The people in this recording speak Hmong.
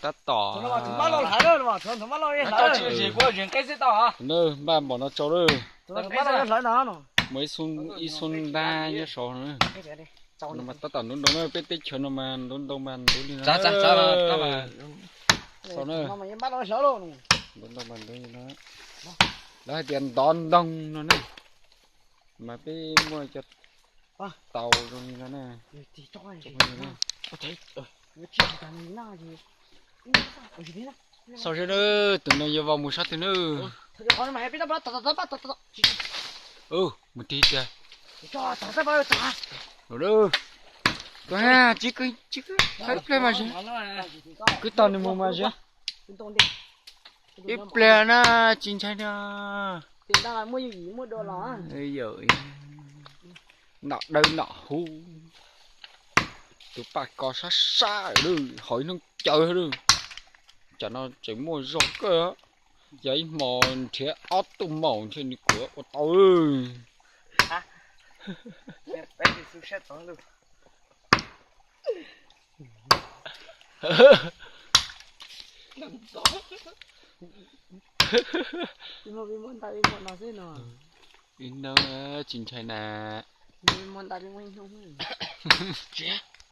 Tab tom npaj npaum no tsau lawm. Muaj ib xu, ib xu ntab nyob saud no. No mas tab tom ntub ntoo na, peb teb chaws no mas ntub ntoo mas ntub li no. Xav na, ntub ntoo mas ntub li no. Lawv hais tias ntov ntoo no na, mas peb muaj cov tau zoo li no na. Xaus zog na, tus no yuav vau mus sab twg na. Mus tig tiag. Tus ha, tsis kwv, tsis kwv, ib pliag mas, kwv tau nws mus mas ziab. Ib pliag na, tsis ntshai na. Nom dawb nom huv, tus paj ko sab sab lawm, haus ib hnub caws lawm. Tsam no tseem muaj zog kawg, yog ib hmo nrhiav ob tug maum nrhiav nws kuav ua tau. Ib hnub tsis ntshai na. Tsis